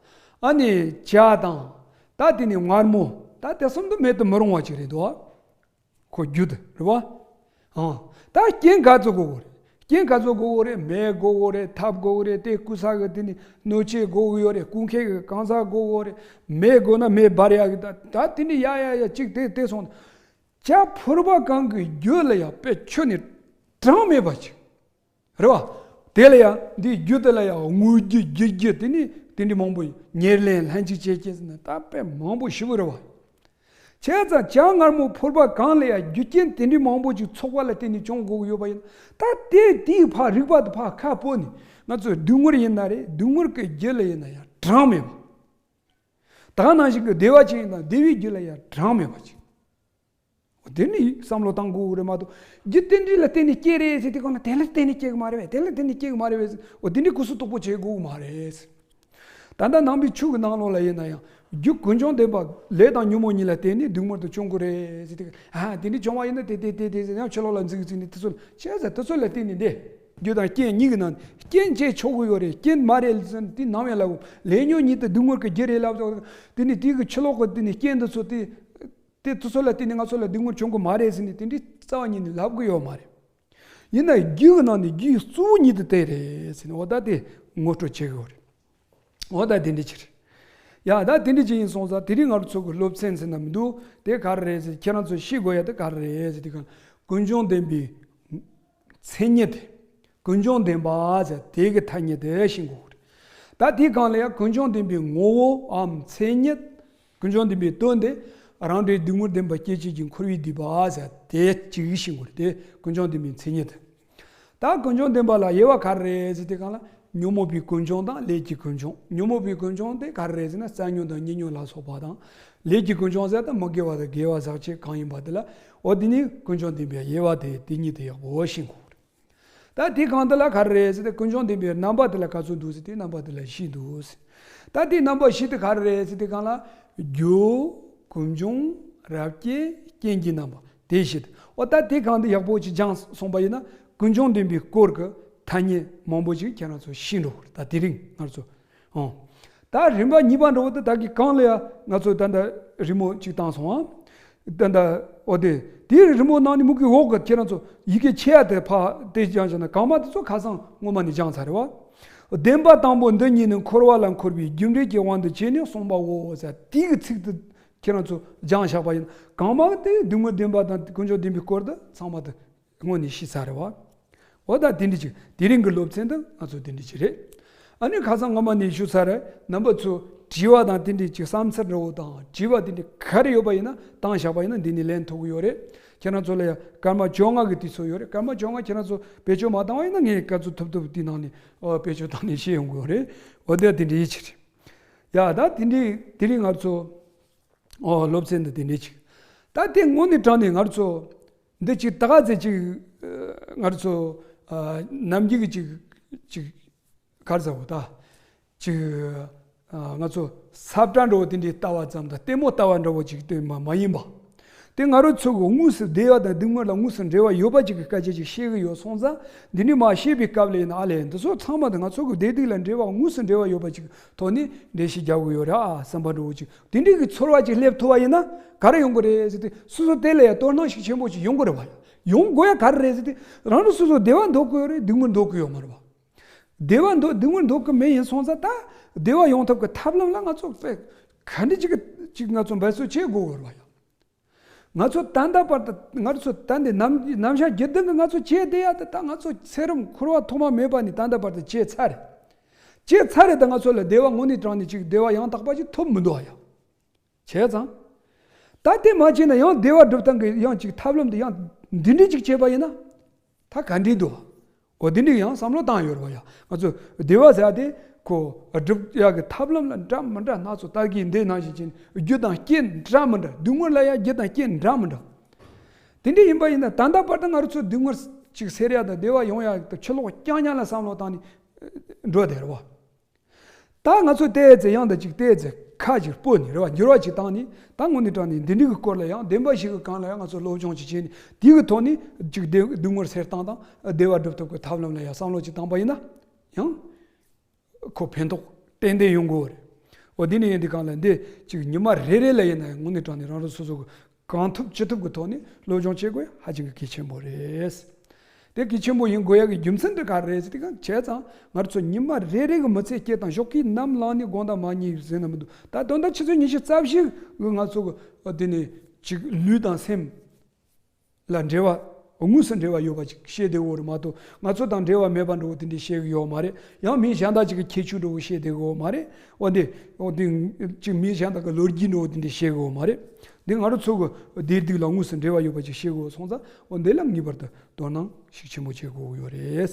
ཨ་ནི་ཇ་དང་། ད་དེ་ནི་མངར་མོ། ད་དེ་གསུམ་དུ་མེད་དུ་མི་རུང་བ་ཅིག་རེད་དོ། ཁོ་རྒྱུ་དེ་རེད་བ། ཨང་། ད་རྐྱེན་ག་ཚོད་དགོས་གོ་རེད། རྐྱེན་ག་ཚོད་དགོས་གོ་རེད། མེ་དགོས་གོ་རེད། ཐབ་དགོས་གོ་རེད། དེ་བརྐུ་ས་གི་དེ་ནི་སྣོད་ཆས་དགོས་གི་ཡོད་རེད། རྐུ་མཁན་གི་གང་ཟག་དགོས་གོ་རེད། མེ་དགོས་ན་མེ་འབར་ཡག་གི། ད་ད་དེ་ནི་ཡ་ཡ་ཡ་གཅིག་དེ་དེ་སོང་། ཇ་ཕོར་པ་གང་གི་རྒྱུ་ལ་ཡང་དཔེ་ཁྱོན་ནས་གྲངས་མེད་པ་ཅིག་རེད་བ། དེ་ལ་ཡང་འདིའི་རྒྱུ་དེ་ལ་ཡང་དངོས་རྒྱུ་རྒྱུ་རྒྱུ་དེ་ནི་དེ་འདྲའི་མང་པོ་ཉེར་ལེན་ལྷན་ཅིག་བྱེད་ཀྱི་ཟེར་ན་ད་དཔེ་མང་པོ་ཞེ་པོ་རེད་བ། བྱས་ཙང་ཇ་མངར་མོ་ཕོར་པ་གང་ལ་ཡང་རྒྱུ་རྐྱེན་དེ་འདྲའི་མང་པོ་ཅིག་ཚོགས་པ་ལ་བརྟེན་ནས་བྱུང་དགོས་ཀྱི་ཡོད་པ་ཡིན། ད་དེ་དེའི་ཕར་རིགས་པ་དེ་ཕར་ཁ་སྤོས་ནས། ང་ཚོའི་སྡུག་བསྔལ་ཡིན་ན་རེད། སྡུག་བསྔལ་གྱི་རྒྱུ་ལ་ཡིན་ན་ཡང་གྲངས་མེད་པ། ད་ག་ནང་བཞིན་གྱི་བདེ་བ་ཅན་ཡིན་ན་བདེ་བའི་རྒྱུ་ལ་ཡང་གྲངས་མེད་པ་ཅིག་འོ་དེ་ནི་བསམ་བློ་བཏང་དགོས་རེད་མ་གཏོགས། རྒྱུ་དེ་འདྲ་ལ་བརྟེན་ནས་སྐྱེས་རེད་ཟེར་དུས་ག་ན་དེ་ལ་བརྟེན་ནས་སྐྱེས་གི་མ་རེད་པས། དེ་ལ་བརྟེན་ནས་སྐྱེས་གི་མ་རེད་པས། འོ་དེ་འདྲའི་གུ་སུ་དོག་པོ་བྱེད་དགོས་གི་མ་རེད། ད་ལྟ་ནང་པའི་ཆོས་ཀྱི་ནང་ལོགས་ལ་ཡིན་ན་ཡང་། རྒྱུ་ཀུན་འབྱུང་བདེན་པ་ལས་དང་ཉོན་མོངས་གཉིས་ལ་བརྟེན་ནས་སྡུག་བསྔལ་དེ་བྱུང་དགོས་རེད་ཟེར་དུས། ཨ་དེ་འདྲ་བྱུང་བ་ཡིན་ན་དེ་དེ་དེ་དེ་ཟེར་ཡང་ཕྱི་ལོགས་ལ་འཛིན་གི་འཛིན་ནས། དེ་ཚོ་བྱས་ཙང་དེ་ཚོ་ལ་བརྟེན་ནས་འདི་རྒྱུ་དང་རྐྱེན་གཉིས་ཀྱི་ནང་ནས་རྐྱེན་བྱས་ཆོག་གི་ཡོད་རེད། རྐྱེན་མ་རེད་ཟེར་ན་དེ་ནམ་ཡང་ལབ་དགོས། ལས་ཉོན་གཉིས་དེ་སྡུག་བསྔལ་གྱི་རྒྱུ་རེད་ལབ་ཙང་། དེ་ནི་དེ་གི་ཕྱི་ལོགས་ཀྱི་དེ་ནི་རྐྱེན་དེ་ཚོ་དེ། དེ་དེ་ཚོ་ལ་བརྟེན་ནས་ང་ཚོ་ལ་སྡུག་བསྔལ་བྱུང་གི་མ་རེད་ཟེར་ནས་དེ་འདྲའི་རྩ་བ་ཉིད་ནས་ལབ་གི་ཡོད་མ་རེད། ཡིན་ན་རྒྱུ་གི་ནང་ནས་རྒྱུའི་གཙོ་བོ་ཉིད་དེ་དེ་རེད་ཟེར་ནས། འོ་ད་དེ་ངོ་སྤྲོད་བྱེད་གི་ཡོད་རེད། འོ་ད་དེ་འདྲ་ཅིག་རེད། ཡ་ད་དེ་འདྲ་ཅིག་ཡིན་སོང་ཙང་དེ་རིང་ང་རང་ཚོ་གི་སློབ་ཚན་ཟེར་ན་མི་འདུག་དེ་ག་རེ་རེད་ཟེར། ཁྱེད་རང་ཚོ་ཤེས་དགོས་ཡ་དེ་ག་རེ་རེད་ཟེར་དུས་ག་ན། ཀུན་འབྱུང་བདེན་པའི་མཚན་ཉིད་དེ། ཀུན་འབྱུང་བདེན་པ་ཟེར་དེ་གི་ཐ་སྙད་དེ་ཤེས་དགོས་རེད། ད་དེའི་སྒང་ལ་ཡང་ཀུན་འབྱུང་བདེན་པའི་ངོ་བོའམ་མཚན་ཉིད། ཀུན་འབྱུང་བདེན་པའི་དོན་དེ། རང་འབྲས་སྡུག་བསྔལ་བདེན་པ་སྐྱེད་བྱེད་ཀྱི་འཁོར་བའི་སྡིག་པ་ཟེར་དེ་གཅིག་ཤེས་དགོས་རེད། དེ་ཀུན་འབྱུང་བདེན་པའི་མཚན་ཉིད་དེ། ད་ཀུན་འབྱུང་བདེན་པ་ལ་དབྱེ་བ་ག་རེ་རེད་ཟེར་དུས་ག་ན། ཉོན་མོངས་པའི་ཀུན་འབྱུང་དང་ལས་ཀྱི་ཀུན་འབྱུང་། ཉོན་མོངས་པའི་ཀུན་འབྱུང་དེ་ག་རེ་རེད་ཟེར་ན། རྩ་ཉོན་དང་གཉིད་ཉོན་ལ་སོགས་པ་དང་། ལས་ཀྱི་ཀུན་འབྱུང་ཟེར་ད་མི་དགེ་བ་དང་དགེ་བ་ཟག་བཅས་གང་ཡིན་པ་དེ་ལ། འོ་དེ་ནི་ཀུན་འབྱུང་བདེན་པའི་དབྱེ་བ་དེ་དེ་གཉིས་དེ་ཡག་པོ་ཤེས་དགོས་རེད། ད་དེ་གང་དེ་ལ་ག་རེ་རེད་ཟེར་ཏེ། ཀུན་འབྱུང་བདེན་པའི་རྣམ་པ་དེ་ལ་ག་ཚོད་འདུག་ཟེར་ཏེ་རྣམ་པ་དེ་ལ་བཞི་འདུག་ཟེར། ད་དེ་རྣམ་པ་བཞི་དེ་ག་རེ་རེད་ཟེར་ཏེ་གང་ལ། རྒྱུ། ཀུན་འབྱུང་། རབ་བསྐྱེད། རྐྱེན་གྱི་རྣམ་པ་དེ་བཞི་དེ། འོ་ད་དེ་གང་དེ་ཡག་པོ་ཅིག་སྦྱངས་སོང་པ་ཡིན་ན། ཀུན་འབྱུང་བདེན་པའི་སྐོར་གྱི་ཐ་སྙད་མང་པོ་ཅིག་ཁྱེད་རང་ཚོ་ཤེས་འགྲོ་གི་རེད། ད་དེ་རིང་ང་ཚོ། ཨོ། ད་རིམ་པ་གཉིས་པ་འདྲ་བོ་དེ་ད་གི་གང་ལ་ཡ་ང་ཚོ་ད་ལྟ་རི་མོ་གཅིག་བཏང་སོང་ཨ། ད་ལྟ་འོ་དེ་དེའི་རི་མོ་ནང་ནས་མུ་གེ་འོག་གི་ཁྱེད་རང་ཚོ་ཡི་གེ་ཆེ་ཡ་དེ་ཕ་དེ་སྦྱང་བྱས་ན། གང་མ་དེ་ཚོ་ཁ་སང་སྔོན་མ་ནས་སྦྱངས་ཚར་རེད་བ། བདེན་པ་དང་པོ་འདི་གཉིས་ནི་འཁོར་བ་ལ་འཁོར་བའི་རྒྱུ་འབྲས་ཀྱི་དབང་དུ་བྱས་ནས་གསུངས་པའོ་ཟེར། དེའི་གི་ཚིག་དེ་ཁྱེད་རང་ཚོ་སྦྱངས་བཞག་པ་ཡིན། གང་མ་དེ་སྡུག་བསྔལ་བདེན་པ་དང་ཀུན་འབྱུང་བདེན་པའི་སྐོར་དེ་ཚང་མ་དེ། སྔོན་ནས་ཤེས་ཚར་རེད་བ། འོ་ད་དེ་འདྲ་ཅིག་དེ་རིང་གི་སློབ་ཚན་འདི་ང་ཚོ་དེ་འདྲ་ཅིག་རེད། ཨ་ནི་ཁ་སང་སྔ་མ་ནས་ཞུ་ཚར་རེད། རྣམ་པ་ཚོ་དྲི་བ་དང་དེ་འདྲ་ཅིག་བསམ་ཚུལ་འདྲ་བོ་དང་དྲི་བ་དེ་འདྲ་ག་རེ་ཡོད་པ་ཡིན་ན་བཏང་བཞག་པ་ཡིན་ན་འདི་ནས་ལན་ཐོབ་གི་ཡོད་རེད། ཁྱེད་རང་ཚོ་ལ་ཡང་སྐར་མ་བཅོ་ལྔ་གི་དུས་ཚོད་ཡོད་རེད། སྐར་མ་བཅོ་ལྔ་ཁྱེད་རང་ཚོ་བེད་སྤྱོད་མ་བཏང་བ་ཡིན་ན་ངས་ག་ཚོད་ཐུབ་ཐུབ་དེ་ནང་ནས་ཨོ་བེད་སྤྱོད་བཏང་ནས་བཤད་ཡོང་གི་ཡོད་རེད། འོ་དེ་དེ་འདྲ་ཡིན་ཅིག་རེད། ཡ་ད་དེ་འདྲ་དེ་རིང་ང་ཚོ། ཨོ་སློབ་ཚན་འདི་དེ་འདྲ་ཅིག་ད་དེ་དངོས་གནས་དྲང་གནས་ང་ཚོ་འདི་ཅིག་ད་ག་ཚོད་ཅིག་ཨ་ང་ཚོ་ཨ་ནམ་རྒྱུན་གྱི་ཅིག་ཅིག་ག་རེ་ཟེར་བ་ད་ཅིག་ཨ་ང་ཚོ་ས་བཀྲ་འདྲ་བོ་དེ་འདྲའི་ལྟ་བ་ཙམ་དང་ལྟད་མོ་ལྟ་བ་འདྲ་བོ་ཅིག་དེ་མ་མ་ཡིན་པ། དེ་ང་རང་ཚོ་གི་དངོས་སུ་བདེ་བ་དང་སྡུག་བསྔལ་ལ་དངོས་སུ་འབྲེལ་བ་ཡོད་པ་ཅིག་གི་སྐད་ཆ་ཅིག་བཤད་གི་ཡོད་སོང་ཙང་། འདི་ནས་མར་བཤད་པའི་སྐབས་ལ་ཡིན་ན་ཨ་ལས་འདི་ཚོ་ཚང་མ་དེ་ང་ཚོ་གི་བདེ་སྡུག་ལ་འབྲེལ་བ་དངོས་སུ་འབྲེལ་བ་ཡོད་པ་ཅིག་གི་ཐོག་ནས་འགྲེལ་བཤད་རྒྱག་དགོས་ཡོད་རེད་ཨ་བསམ་པ་འདྲ་བོ་ཅིག་དེ་འདྲའི་གི་ཚོར་བ་ཅིག་སླེབས་ཐུབ་པ་ཡིན་ན་ག་རེ་ཡོང་གི་རེད་ཟེར་ཏེ། སོ་སོ་དེ་ལ་ཡང་དོ་སྣང་ཤུགས་ཆེན་པོ་ཅིག་ཡོང་གི་རེད་བ། ཡོང་དགོས་ཡ་ག་རེ་རེད་ཟེར་ཏེ། རང་རང་སོ་སོ་བདེ་བ་འདོད་གི་ཡོད་རེད། སྡུག་བསྔལ་འདོད་གི་ཡོད་མ་རེད་བ། བདེ་བ་འདོད་སྡུག་བསྔལ་འདོད་གི་མེད་ཡིན་སོང་ཙང་། ད་བདེ་བ་ཡོང་ཐབས་ཀྱི་ཐབས་ལམ་ལ་ང་ཚོ་དཔེ་ག་འདྲ་ཅིག་གི་ཅིག་ང་ཚོ་འབད་རྩོལ་བྱེད་དགོས་གི་རེད་བ་ཡ། ང་ཚོ་ད་ལྟ་བར་དུ་ང་ཚོ་ད་འདི་ནམ་ནམ་ཞག་བརྒྱད་དོན་གྱི་ང་ཚོ་བྱས་བསྡད་ཡ་དེ། ད་ང་ཚོ་ཚེ་རིང་འཁོར་བ་ཐོག་མ་མེད་པ་ནས་ད་ལྟ་བར་དུ་བྱས་ཚར་རེད། བྱས་ཚར་རེད། ད་ང་ཚོ་ལ་བདེ་བ་དངོས་གནས་དྲང་གནས་ཅིག་བདེ་བ་ཡང་དག་པ་ཅིག་ཐོབ་མི་འདུག་ཨ་ཡ། བྱས་ཙང་། ད་དེ་མ་བྱས་ན་ཡང་བདེ་བ་སྒྲུབ་སྟངས་ཀྱི་ཡང་ཅིག་ཐབས་ལམ་དེ་ཡང་འདི་འདྲ་ཅིག་བྱས་པ་ཡིན་ན། ད་ག་འདྲ་འདུག་ཨ། འོ་དེ་འདྲ་ཡང་བསམ་བློ་བཏང་ཡོད་རེད་བ་ཡ། ང་ཚོ་བདེ་བ་ཟེར་ཡ་དེ་ ཁོ་སྒྲུབ་ཡག་གི་ཐབས་ལམ་ལ་འདྲ་མི་འདྲ་སྣ་ཚོགས། ད་གིན་འདི་ནང་བཞིན་བྱས་ནས་རྒྱུ་དང་རྐྱེན་འདྲ་མི་འདྲ། སྡུག་བསྔལ་ལ་ཡང་རྒྱུ་དང་རྐྱེན་འདྲ་མི་འདྲ། དེ་འདྲ་ཡིན་པ་ཡིན་ན། ད་ལྟ་བར་དུ་ང་རང་ཚོ་སྡུག་བསྔལ་ཅིག་སེལ་ཡག་དང་བདེ་བ་ཡོང་ཡག་དང་ཕྱི་ལོགས་རྐྱང་རྐྱང་ལ་བསམ་བློ་བཏང་ནས་འགྲོ་བསྡད་རེད་བ། ད་ང་ཚོ་བལྟས་ཚེ་ཡང་ད་ཅིག་བལྟས་ཚེ་ཁ་ཅིག་སྤོས་ནས་རེད་བ། འགྱུར་བ་ཅིག་བཏང་ནས། ད་དངོས་གནས་དྲང་གནས་འདི་འདྲའི་གི་སྐོར་ལ་ཡང་བདེན་པ་ཞིག་གི་སྒང་ལ་ཡང་ང་ཚོ་སློབ་སྦྱོང་ཅིག་བྱས་ནས། དེའི་གི་ཐོག་ནས་ཅིག་བདེ་སྡུག་བསྔལ་སེལ་སྟངས་དང་བདེ་བ་སྒྲུབ་ཐབས་ཀྱི་ཐབས་ལམ་ལ་ཡང་བསམ་བློ་ཅིག་བཏང་པ་ཡིན་ན། ཡང་ཁོ་ཕན་ཐོགས་ཏན་ཏན་ཡོང་གི་རེད། འོ། དེ་ནས་ཡིན་དུས་སྒང་ལ་འདི་ཅིག་ཉི་མ་རེ་རེ་ལ་ཡིན་ན་ཡང་དངོས་གནས་དྲང་གནས་རང་རང་སོ་སོ་གི་གང་ཐུབ་ཅི་ཐུབ་ཀྱི་ཐོག་ནས་སློབ་སྦྱོང་བྱེད་དགོས་ཧ་ཅང་གི་གལ་ཆེན་པོ་རེད། དེ་གལ་ཆེན་པོ་ཡིན་དགོས་ཡག་གི་རྒྱུ་མཚན་དེ་ག་རེ་རེད་ཟེར་དུས་སྒང་། བྱས་ཙང་ང་ཚོ་ཉི་མ་རེ་རེ་གི་མི་ཚེ་སྐྱེལ་དང་ཞོགས་ཀས་ནམ་ལངས་ནས་དགོང་དག་མ་ཉལ་ཟེར་ན་མི་འདུག། ད་དོན་དག་ཆུ་ཚོད་ཉི་ཤུ་རྩ་བཞི་གི་ང་ཚོ་གི་འོ་དེ་ནས་ཅིག་ལུས་དང་སེམས་ལ་འབྲེལ་བ། དངོས་སུ་འབྲེལ་བ་ཡོད་པ་ཅིག་བཤད་བསྡད་ཡོད་རེད་མ་གཏོགས། ང་ཚོ་དང་འབྲེལ་བ་མེད་པ་འདྲ་བོ་དེ་འདྲ་བཤད་གི་ཡོད་མ་རེད། ཡང་མི་གཞན་དག་ཅིག་གི་ཁྱད་ཆོས་འདྲ་བོ་བཤད་བསྡད་གི་ཡོད་མ་རེད། འོ་འདི། འོ་འདི་ཅིག་མི་གཞན་དག་གི་ལོ་རྒྱུས་འདྲ་བོ་དེ་འདྲ་བཤད་གི་ཡོད་མ་རེད། འདི་ང་རང་ཚོ་གི་བདེ་སྡུག་ལ་དངོས་སུ་འབྲེལ་བ་ཡོད་པ་ཅིག་བཤད་གི་ཡོད་སོང་ཙང་། འོ་འདི་ལ་ངེས་པར་དུ་དོ་སྣང་ཤུགས་ཆེན་པོ་བྱེད་དགོས་ཡོད་རེད།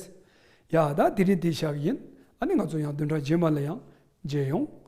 ཡ། ད་དེ་རིང་དེ་བཞག་གི་ཡིན། ཨ་ནི་ང་ཚོ་ཡང་བདུན་ཕྲག་རྗེས་མ་ལ་ཡང་མཇལ་ཡོང་།